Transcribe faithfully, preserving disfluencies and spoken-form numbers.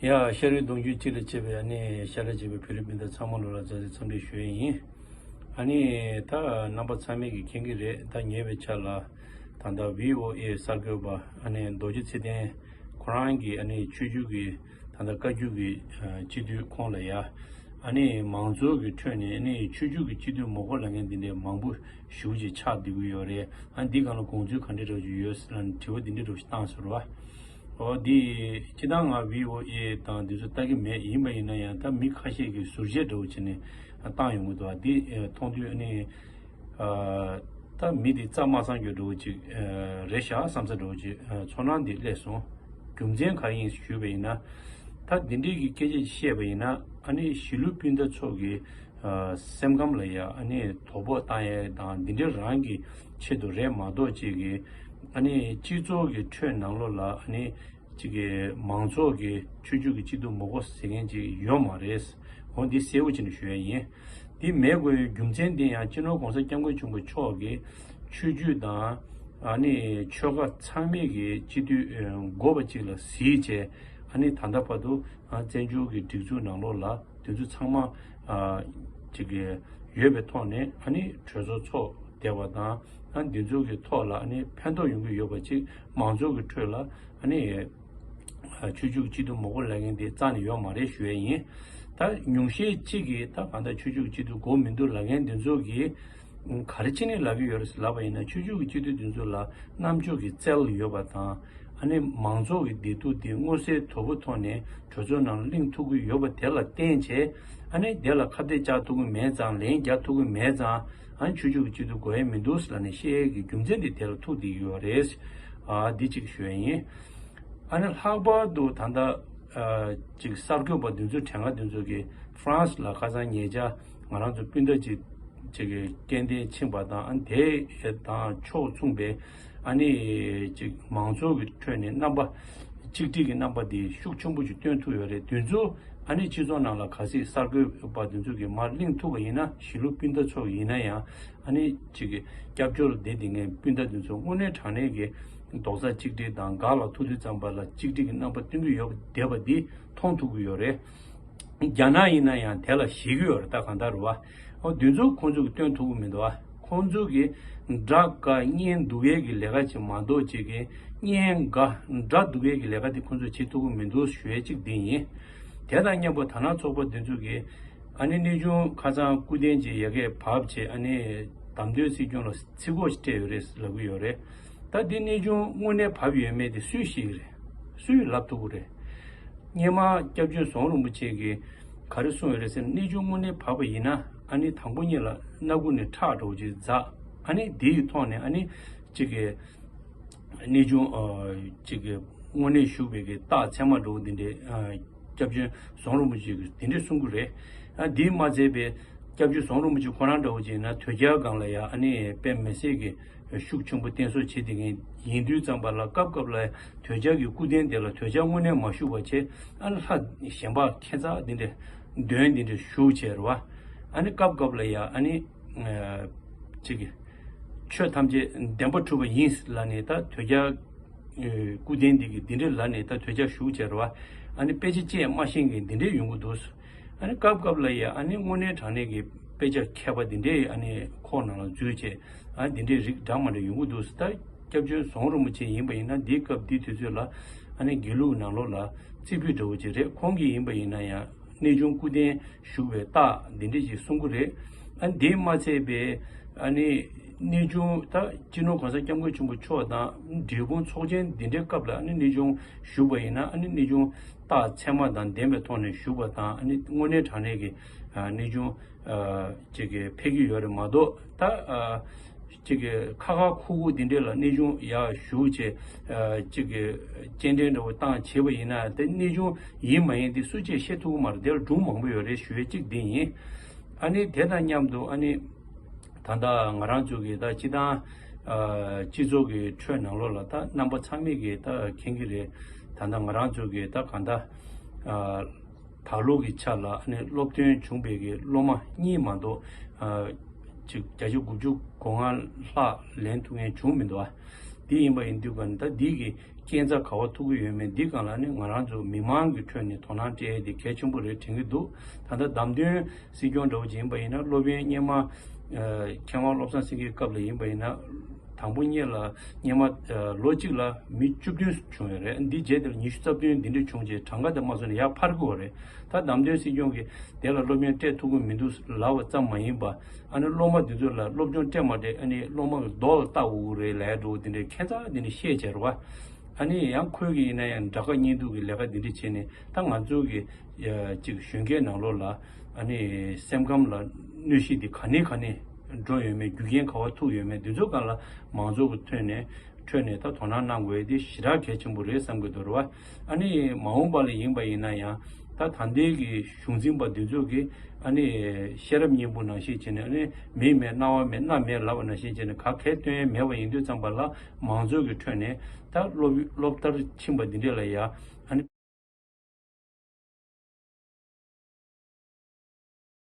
ཡ། ཤ་རུས་གདུང་རྒྱུད་གཅིག་ལ་བྱས་པའི་ཨ་ནི་ཤ་ཁྲག་གཅིག་པའི་བོད་རིགས་སྤུན་ཟླ་ཚང་མ་ལོ་ལ་བཀྲ་ཤིས་འཚམས་འདྲི་ཞུ་ཡས་ཡིན། ཨ་ནི་ད་རྣམ་པ་ཚང་མས་ཀྱིས་མཁྱེན་གྱི་རེད། ད་ཉེ་བའི་ཆར་ལ་ད་ལྟ་བྷི་ཨོ་ཨེ་གསར་འགོད་པ་ཨ་ནི་རྡོ་རྗེ་ཚེ་བརྟན་ཁོ་རང་གིས་ཨ་ནི་ཆོས་བརྒྱུད་ཀྱི་ད་ལྟ་བཀའ་བརྒྱུད་ཀྱི་ཨ་སྤྱི་འཐུས་ཁོངས་ལ་ཡ་ཨ་ནི་མང་གཙོ་གི་ཁྲོད་ནས་ཨ་ནི་ཆོས་བརྒྱུད་ཀྱི་སྤྱི་འཐུས་མི་དགོས་ལབ་མཁན་འདི་འདྲའི་མང་པོ་ཞེ་པོ་ཅིག་ཆགས་བསྡད་ཀྱི་ཡོད་རེད། ཨ་ནི་འདི་སྒང་ལ་དགོངས་ཚུལ་ག་འདྲ་འདྲ་ཅིག་ཡོད་ཟེར་ན་དྲི་བ་འདི་འདྲ་འདྲ་ཅིག་བཏང་ཟེར་བ། འོ་འདི་སྤྱིར་བཏང་ང་བྷི་ཨོ་ཨེ་དང་འདི་ཚོ་ལྟ་གི་མེད། ཡིན་པ་ཡིན་ན་ཡང་ད་མི་ཁ་ཤས་ཀྱིས་ཟུར་བཅད་འདྲ་བོ་བྱས་ནས་བཏང་ཡོང་གི་འདུག་འདི་མཐོང་དུས་ཨ་ནི་ད་མི་འདི་རྩ་མ་ཚང་རྒྱུ་འདྲ་བོ་ཅིག་རེད་ཤག་བསམ་ས་འདྲ་བོ་ཅིག་ཚོར་སྣང་འདི་སླེབས་སོང་། རྒྱུ་མཚན་ག་རེ་ཡིན་ཞུས་པ་ཡིན་ན། ད་འདི་འདྲའི་གི་སྐད་ཆ་ཅིག་བཤད་པ་ཡིན་ན་ཨ་ནི་གཞིས་ལུས་སྤུན་ཟླ་ཚོ་གི་སེམས་ཁམས་ལ་ཡ་ཨ་ནི་དོ་ཕོག་བཏང་ཡས་དང་འདི་འདྲ་རང་གི་ཆེད་དུ་རེད་མ་གཏོགས་ཅིག་གི་ཨ་ནི་སྤྱི་ཚོགས་ཀྱི་ཁྲོད་ནང་ལོགས་ལ་ཨ་ནི་ཅིག་གི་མང་ཚོགས་ཀྱི་ཆོས་བརྒྱུད་ཀྱི་སྤྱི་འཐུས་མི་དགོས་ཟེར་མཁན་ཅིག་ཡོད་མ་རེད། འོ་འདི་གསལ་པོ་བྱས་ནས་ཞུ་ཡ་ཡིན། འདི་མེད་དགོས་པའི་རྒྱུ་མཚན་འདི་ཡང་སྤྱི་ནོར་༸གོང་ས་༸སྐྱབས་མགོན་ཆེན་པོ་མཆོག་གིས་ཆོས་བརྒྱུད་དང་ཨ་ནི་ཆོལ་ཁ་ཚང་མས་ཀྱི་སྤྱི་འཐུས་དགོས་པ་ཅིག་ལ་གཟིགས་བྱས་ཨ་ནི་ད་ལྟ་བར་དུ་བཙན་བྱོལ་གྱི་སྒྲིག་འཛུགས་ནང་ལོགས་ལ། དེ་ཚོ་ཚང་མ་ཨ་ཅིག་གི་ཡོད་པའི་ཐོག་ནས་ཨ་ནི་གྲོས་ཚོགས་ཚོགས་བསྡད་པ་དང་ཨ་འདི་ཚོ་གི་ཐོག་ལ་ཨ་ནི་ཕན་ཐོགས་ཡོང་གི་ཡོད་པ་ཅིག་མང་ཚོགས་ཀྱི་ཁྲོད་ལ་ཨ་ནི་ཨ་ཆོས་བརྒྱུད་སྤྱི་འཐུས་མི་དགོས་ལབ་མཁན་དེ་རྩ་ནས་ཡོད་མ་རེད་ཞུ་ཡས་ཡིན། ད་ཉུང་ཤས་གཅིག་གིས་ད་གང་ལྟར་ཆོས་བརྒྱུད་སྤྱི་འཐུས་དགོས་མི་འདུག་ལབ་མཁན་དེ་ཚོ་གིས་ག་རེ་བྱས་ནས་ལབ་ཀྱི་ཡོད་རེད་ལབ་པ་ཡིན་ན། ཆོས་བརྒྱུད་ཀྱི་སྤྱི་འཐུས་དེ་ཚོ་ལ་རྣམ་དཔྱོད་ཀྱི་རྩལ་ཡོད་པ་དང་། ཨ་ནི་མང་ཚོགས་ཀྱི་བདེ་སྡུག་དེ་མངོན་གསལ་དོད་པོ་ཐོག་ནས་གྲོས་ཚོགས་ནང་གླེང་ཐུབ་ཀྱི་ཡོད་པ་དེ་ལ་བརྟེན་བྱས་ཨ་ནི་དེ་ལ་ཁ་གཏད་བཅག་ཐུབ་ཀྱི་མེད་ཙང་། ལན་རྒྱག་ཐུབ་ཀྱི་མེད་ཙང་། ཨ་ནི་ཆོས་བརྒྱུད་ཀྱི་སྤྱི་འཐུས་དགོས་ཡས་མི་འདུག་ལབ་ནས་བཤད་ཡས་ཀྱི་རྒྱུ་མཚན་དེ་དེ་ལ་ཐུག་བསྡད་ཀྱི་ཡོད་རེད། ཨ་འདི་གཅིག་ཞུ་ཡས་ཡིན། ཨ་ནི་ལྷག་པར་དུ་ད་ལྟ་ཨ་ཅིག་གསར་འགོད་པ་འདི་ཚོ་དྲན་ག་འདི་ཚོ་གིས་ཧྥ་རན་སི་ལ་ཁ་སང་ཉེ་ཆར་ང་རང་ཚོ་སྤུན་ཟླ་ཅིག་ཅིག་གི་སྐྱེ་ལྡན་ཕྱིན་པ་དང་། ཨ་ནི་དེ་དང་ཕྱོགས་མཚུངས་པའི་ཨ་ནི་ཅིག་མང་ཚོགས་ཀྱི་ཁྲོད་ནས་རྣམ་པ་གཅིག་སྒྲིལ་གྱི་རྣམ་པ་འདི་ཤུགས་ཆེན་པོ་ཞིག་སྟོན་ཐུབ་ཡོད་རེད། དེ་ཚོ་ཨ་ནི་སྤྱི་ཚོགས་ནང་ལ་གལ་སྲིད་གསར་འགོད་པ་དེ་ཚོ་གིས་མར་གླེང་ཐུབ་པ་ཡིན་ན། གཞིས་ལུས་སྤུན་ཟླ་ཚོ་ཡིན་ན་ཡང་ཨ་ནི་ཅིག་གི་སྐྱབས་བཅོལ་བསྡད་བསྡད་མཁན་སྤུན་ཟླ་དེ་ཚོ་དངོས་གནས་དྲང་གནས་ཀྱི་རྡོག་རྩ་གཅིག་སྒྲིལ་དང་། འགག་ལ་ཐུག་དུས་ཙམ་པ་ལ་གཅིག་སྒྲིལ་གྱི་རྣམ་པ་སྟོན་གྱི་ཡོད་བསྡད་པ་འདི་མཐོང་ཐུབ་ཀྱི་ཡོད་རེད། རྒྱ་ནག་ཡིན་ན་ཡང་དེ་ལ་ཞེད་ཀྱི་ཡོད་རེད། ད་གང་ལྟར་རེད་བ། འོ་དེ་ཚོ་ཁོང་ཚོ་གིས་སྟོན་ཐུབ་ཀྱི་མི་འདུག་བ། ཁོང་ཚོ་གིས་དགྲ་དགའ་གཉེན་སྡུག་ཡས་ཀྱི་ལས་ཀ་ཅིག་མ་གཏོགས་ཅིག་གི་གཉེན་དགའ་དགྲ་སྡུག་ཡས་ཀྱི་ལས་ཀ་དེ་ཁོང་ཚོས་བྱེད་ཐུབ་ཀྱི་མི་འདུག་ཞུ་ཡས་གཅིག་འདི་ཡིན། དེ་དང་མཉམ་པོ་དར་ནག་ཚོགས་པ་འདི་ཚོ་གིས་ཨ་ནི་གནས་ཆུང་ཁ་སང་སྐུ་རྟེན་གྱི་ཡ་གིར་བབས་བྱས་ཨ་ནི་བདམས་ཐོན་སྲིད་སྐྱོང་ལ་ཚིག་གོ་ཞིག་སྤྲད་ཡོད་རེད་ལབ་ཀྱི་ཡོད་རེད། ད་འདི་གནས་ཆུང་དངོས་གནས་བབས་ཡོད་མེད་དེ་སུས་ཤེས་ཀྱི་རེད། སུས་ལབ་ཐུབ་ཀྱི་རེད། སྔོན་མ་སྐྱབས་ཆེན་ཟམ་གདོང་རིན་པོ་ཆེ་གིས་ག་རེ་གསུངས་ཡོད་རེད་ཟེར་ན། གནས་ཆུང་དངོས་གནས་བབས་པ་ཡིན་ན་ཨ་ནི་དང་པོ་ཉིད་ལ་སྣ་ཁུག་ནས་ཁྲག་འདྲ་བོ་ཅིག་འཛག་ཨ་ནི་དེ་ཡི་ཐོག་ནས་ཨ་ནི་ཅིག་གི་གནས་ཆུང་ཨ་ཅིག་གི་དངོས་གནས་བཞུགས་པའི་གི་རྟགས་མཚན་མ་འདྲ་བོ་འདི་འདྲའི་ཨ་སྐྱབས་ཆེན་ཟམ་གདོང་རིན་པོ་ཆེ་གིས་འདི་འདྲས་གསུང་གི་རེད། ཨ་འདིས་མ་ཚད་པའི་སྐྱབས་ཆེན་ཟམ་གདོང་རིན་པོ་ཆེ་ཁོ་རང་འདྲ་བོ་ཅིག་ཡིན་ན་དོལ་རྒྱལ་སྒང་ལ་ཡ་ཨ་ནི་དཔེ་མི་སྲིད་ཀྱི་ཤུགས་ཆེན་པོ་བསྟེན་གསོལ་བྱེད་བསྡད་མཁན་ཡིན་དུས་ཙམ་པ་ལ། སྐབས་སྐབས་ལ་དོལ་རྒྱལ་གྱི་སྐུ་རྟེན་དེ་ལ་དོལ་རྒྱལ་དངོས་གནས་མ་བཞུགས་པ་བྱས་ཨ་ནི་ལྷ་གཞན་པ་ཁྱད་མཚར་འདི་འདྲས་འདོན་འདི་འདྲས་བཞུགས་བྱས་རེད་བ། ཨ་ནི་སྐབས་སྐབས་ལ་ཡ་ཨ་ནི་ཨ་ཅིག་གི་ཆོས་ཐམས་ཅད་བདེན་པར་གྲུབ་པ་ཡིན་ལབ་ནས། ད་དོལ་རྒྱལ་སྐུ་རྟེན་འདི་གི་འདི་འདྲས་ལབ་ནས་ད་དོལ་རྒྱལ་བཞུགས་བྱས་རེད་བ། ཨ་ནི་དཔེ་ཆ་བཅས་མ་ཤེས་མཁན་འདི་འདྲས་ཡོང་གི་འདུག་ཨ་ནི་སྐབས་སྐབས་ལ་ཡ་ཨ་ནི་དངོས་གནས་དྲང་གནས་ཀྱི་དཔེ་ཆ་མཁས་པ་འདི་འདྲས་ཨ་ནི་ཁོག་ནང་ལ་འཛུལ་བྱས་ཨ་འདི་འདྲས་རིགས་འདྲ་མ་འདྲ་ཡོང་གི་འདུག་ད་སྐྱབས་ཆེན་ཟམ་གདོང་རིན་པོ་ཆེ་ཡིན་པ་ཡིན་ན་འདིའི་སྐབས་འདིའི་དུས་ཚོད་ལ་ཨ་ནི་དགེ་ལུགས་ནང་ལོགས་ལ་རྩིས་འབུལ་འདྲ་བོ་ཅིག་རེད། ཁོང་གིས་ཡིན་པ་ཡིན་ན་ཡང་གནས་ཆུང་སྐུ་རྟེན་བཞུགས་པའི་རྟགས་འདི་འདྲས་ཅིག་གསུང་གི་རེད། ཨ་ནི་དེས་མ་ཚད་པའི་ཨ་ནི་གནས་ཆུང་ད་སྤྱི་ནོར་༸གོང་ས་༸སྐྱབས་མགོན་ཆེན་པོ་མཆོག་དང་འབྲས་སྤུངས་ཚོགས་ཆེན་འདི་འདྲའི་སྐབས་ལ་ཨ་ནི་གནས་ཆུང་བཞུགས་པ་ཡིན་ན་ཨ་ནི་གནས་ཆུང་རྟགས་མཚན་མ་དང་ལྡན་པའི་ཐོག་ནས་བཞུགས་པ་དང་། ཨ་ནི་དངོས་གནས་དྲང་གནས་ཀྱི་ཨ་གནས་ཆུང་ཨ་ཅིག་གི་ཕེབས་ཀྱི་ཡོད་རེད་མ་གཏོགས། ད་ཨ་ཅིག་གི་ཁ་ཁ་ཁུ་ཁུ་འདི་འདྲས་ལ་གནས་ཆུང་ཡར་བཞུགས་བྱས་ཨ་ཅིག་གི་སྤྱན་འདྲེན་འདྲ་བོ་བཏང་བྱས་པ་ཡིན་ན་དེ་གནས་ཆུང་ཡིན་མ་ཡིན་དེ་སུ་གཅིག་ཤེས་ཐུབ་ཀྱི་མ་རེད། དེ་ལ་སྒྲུང་མང་པོ་ཡོད་རེད་ཞུ་ཡས་གཅིག་འདི་ཡིན། ཨ་ནི་དེ་དང་མཉམ་དུ་ཨ་ནི་ད་ལྟ་ང་རང་ཚོ་གི་ད་སྤྱི་བཏང་ཨ་སྤྱི་ཚོགས་ཀྱི་ཁྲོད་ནང་ལོགས་ལ་ད་རྣམ་པ་ཚང་མས་ཀྱིས་ད་མཁྱེན་གྱི་རེད། ད་ལྟ་ང་རང་ཚོ་གི་ད་གང་ལྟར་ཨ་ད་ལོ་གི་ཆ་ལ་ཨ་ནི་སློབ་ཐོན་བྱུང་བའི་གི་སློབ་མ་གཉིས་མ་གཏོགས་ཨ་ ཅིག་བརྒྱ་ཆ་དགུ་བཅུ་གོ་ལྔ་ལྷག་ལེན་ཐུབ་མཁན་བྱུང་མི་འདུག་ཨ། འདི་ཡིན་པ་ཡིན་དུས་ག་ནི་ད་འདི་གི་རྐྱེན་རྩ་ག་བ་ཐུག་གི་ཡོད་མེད་འདི་སྒང་ལ་ནི་ང་རང་ཚོ་མི་མང་གི་ཁྲོད་ནས་དོ་སྣང་སྤྲད་ཡས་དེ་གལ་ཆེན་པོ་རེད་དྲན་གྱི་འདུག་ད་ལྟ་བདམས་ཐོན་སྲིད་སྐྱོང་འདྲ་བོ་ཅིག་ཡིན་པ་ཡིན་ན་སློབ་ཡོན་སྔོན་མ་མཁས་དབང་བློ་བཟང་སེང་གེའི་སྐབས་ལ་ཡིན་པ་ཡིན་ན་དང་པོ་གཉིས་ལ་སྔོན་མ་ལོ་གཅིག་ལ་མི་བཅུ་བདུན་བྱུང་ཡོད་རེད། འདི་རྗེས་དེར་ཉི་ཤུ་རྩ་བདུན་འདི་འདྲ་བྱུང་རྗེས་གྲངས་ཀ་དེ་མ་སོང་ནས་ཡར་འཕར་གྱི་ཡོད་རེད། ད་བདམས་ཐོན་སྲིད་སྐྱོང་གིས་དེ་ལ་སློབ་ཡོན་སྤྲད་ཐུབ་ཀྱི་མི་འདུག་ལབ་པ་ཙམ་མ་ཡིན་པ། ཨ་ནི་སློབ་མ་འདི་ཚོ་ལ་སློབ་སྦྱོང་སྤྲད་མ་སྤྲད་ཨ་ནི་སློབ་མ་གི་རྡོ་ལ་བཏགས་དགོས་ཀྱི་རེད་ལབ་འགྲོ་འདི་འདྲའི་ཁྱད་མཚར་འདི་འདྲ་བཤད་བྱས་རེད་བ། ཨ་ནི་ཡང་ཁོས་གི་ཡིན་ན་ཡང་དགྲ་དགའ་གཉེན་སྡུག་གི་ལས་ཀ་འདི་འདྲ་བྱས་ནས་ད་ང་ཚོ་གི་ཅིག་གཞོན་སྐྱེས་ནང་ལོགས་ལ་ཨ་ནི་སེམས་ཁམས་ལ་གནོད་གཞི་འདི་ག་ནས་ག་ནས་འགྲོ་ཡོད་མེད་རྒྱུ་རྐྱེན་ག་བ་ཐུག་ཡོད་མེད་འདི་ཚོ་སྒང་ལ་མང་ཚོགས་ཀྱི་ཐོག་ནས་ཁྲོད་ནས་ད་དོ་སྣང་གནང་དགོས་ཡས་དེ་ཞེ་དྲག་གལ་ཆེན་པོ་རེད་བསམ་གྱི་འདུག་རེད་བ། ཨ་ནི་མ་འོངས་པ་ལ་ཡིན་པ་ཡིན་ན་ཡང་ད་ད་ལྟའི་གི་གཞུང་འཛིན་པ་འདི་ཚོ་གི་ཨ་ནི་ཤེས་རབ་སྙིང་པོ་ནང་བཞིན་བྱས་ནས་ཨ་ནི་མིག་མེད་རྣ་བ་མེད་སྣ་མེད་ལབ་པ་ནང་བཞིན་བྱས་ནས་ག་གལ་སྟོན་ཡས་མེད་པ་ཡིན་དུས་ཙམ་པ་ལ་མང་ཚོགས་ཀྱི་ཁྲོད་ནས་ད་སློབ་སློབ་མཐར་ཕྱིན་པ་འདི་འདྲས་ལ་ཡ་ཨ་ནི།